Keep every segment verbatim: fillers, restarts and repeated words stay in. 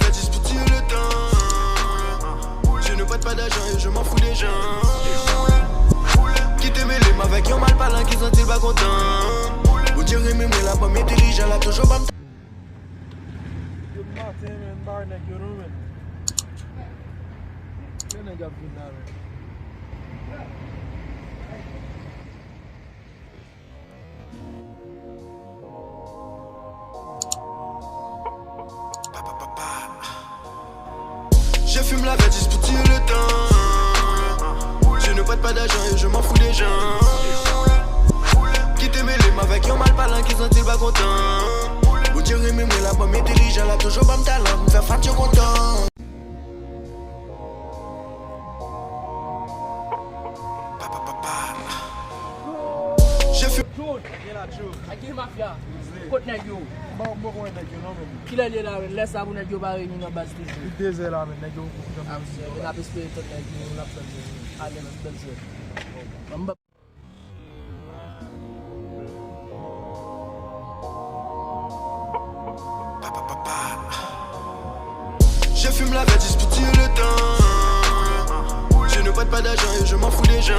Juste pour tuer le temps. Je ne prête pas d'argent et je m'en fous des gens. Ki te mele m avèk yon malpalan ki santi l pa kontan. Bondye renmen mwen, l ap ban m entèlijans, l ap toujou ban m. Depi maten, men, m pa wè nèg yo non, men. Lè nèg ap vin la, men. Je fume la verte juste pour tuer le temps. Je ne prête pas d'argent et je m'en fous des gens. Ki te mele m avèk yon malpalan ki santi l pa kontan. Bondye renmen mwen, l ap ban m entèlijans, l ap toujou ban m talan pou m fè fatra yo kontan. Pa, pa, pa, pa. Je fume. Joe, gen la, Joe. Ak gen mafya. Kot nèg yo? Bon, bon, bon, nèg yo, non, men. Kilè l ye la, men? Lè sa pou nèg yo pa reyini nan baz toujou. Li dezè la, men, nèg yo. Ah, men n ap espere tout nèg yo, n ap tann yo. Ale, men, bèl jwèt. Bon, m Je fume la verte juste pour tuer le temps. Je ne prête pas d'argent et je m'en fous des gens.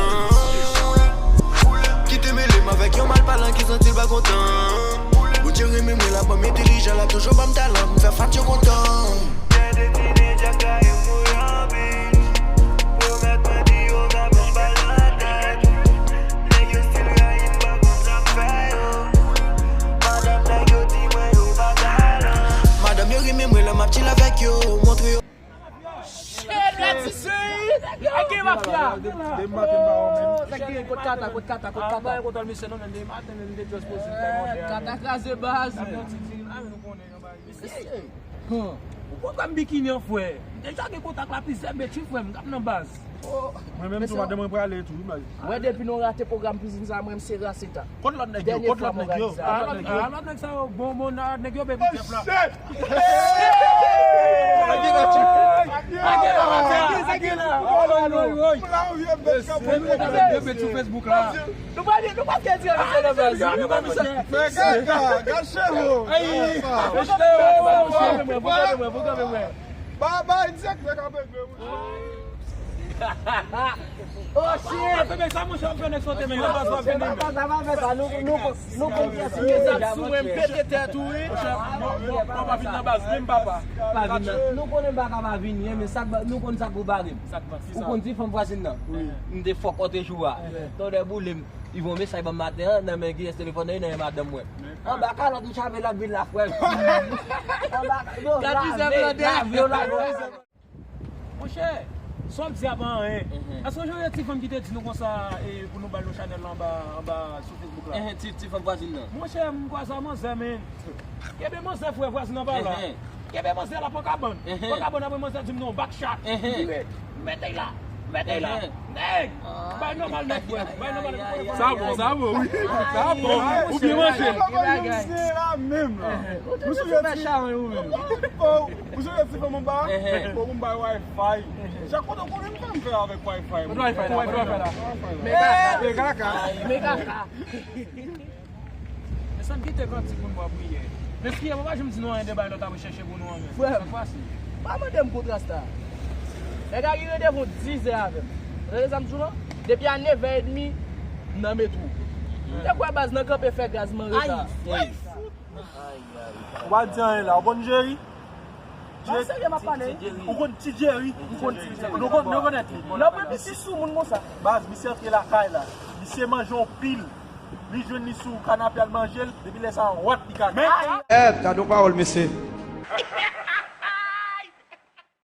Ki te mele m avèk yon malpalan ki santi l pa kontan. Bondye renmen mwen, l ap ban m entèlijans, l ap toujou ban m talan pou m fè fatra yo kontan. Gen de teenager k rayi m pou yon bitch. Pwomèt mwen di yo ka pran bal nan tèt. Nèg yo still rayi m, pa konn sa k fè yo. Madanm nèg yo di mwen yo pa galan. Madanm yo renmen mwen lè m ap chill avèk yo, montre yo. Shit, Gratisi! Ak gen mafya! Depi maten m pa wè w menm. Sa k gen? Kot Kata, kot Kata, kot Kata? M pa gen kontwòl misye non, men depi maten menm m te just poze m fè manje a. Kata kraze baz. Ap yon ti di, a, nou konnen yon bagay. Mesye, hmm, ou pwogram bikini an, frè? M deja gen kontak la plizyè, men ti frè m k ap nan baz. Mwen menm tou, madanm mwen prale tou, wi, baz. Mwen depi nou rate pwogram pizin sa, mwen m se raseta. Kot lòt nèg yo? Kot lòt nèg yo? A, lòt nèg sa yo, bon, bon, nèg yo, baby chef la. Yo met sou Facebook la. Nou pa, nou pa fè di anvi nan baz. Fè kaka, gad cheve w. Ayi. Fè kaka, gad cheve w. Ba, ba, direktè k ap regle, wi. Oh, shit. Sa, monchè, ap fè nèg sote, men nan baz w ap vini, men. Sa pa fè sa, nou, nou, nou konn kiyès nou ye deja, monchè. Sou mwen, m pete tèt ou, wi. Monchè, mwen, mwen, mwen pa vin nan baz, menm papa. Pa vin nan. Nou konnen m pa ka pa vini, men sa, nou konn sa k prepare m. Ou konn ti fanm vwazin nan? M te fòk ote jou a. Tande boule m. Li voye mesaj ban m maten an, nan men kiyès telefòn nan ye, nan men madanm mwen. Anba kalòt m chape l ap vin la, frè m. Anba, yo, lave, yo lave. Monchè, sa w ap di a pa anyen. Èske w sonje ti fanm ki te di nou konsa, e, pou nou ba l non chanèl la anba, anba sou Facebook la? Ti, ti fanm vwazin nan. Monchè, m kwaze a manzè, men. Kenbe manzè, frè, vwazin nan pa la. Kenbe manzè la, pran kabann. Pran kabann, apre manzè di m non, back shot. M vire. Mete l la. Mete l la. Nèg. Bay nòmal nèg, frè. Bay nòmal nèg. Sa bon, sa bon, wi. Sa bon. Ou byen manje. Ou byen manje la menm la. Ou sonje ti, ou sonje ti fanm anba? Bon, pou m bay wifi. Chak kote w konnen m fè, m fè avèk wifi. Wifi la, wifi la. Mega, mega ka. Mega ka. Men sa m kite kantik moun mwen priye. Men si mwen pa janm di nou anyen de bagay nou t ap chèche pou nou an, men. Frè m, pa mande m kontra sa. Nèg la rive devan w dizè avè m. Ou tande sa m di w lan? Depi a nevè edmi, m nan metwo. Te kwè baz nan kanpe fè gaz man reta. Ou pa di anyen la, ou konn Jerry? Ou konn Ti Jerry? Nou konn, nou konèt li. Baz, misye antre lakay la. Misye manje yon pil. Li jwenn li sou kanape al manje l. Depi lè sa a, wòt li ka. Èt, gade yon pawòl, mesye.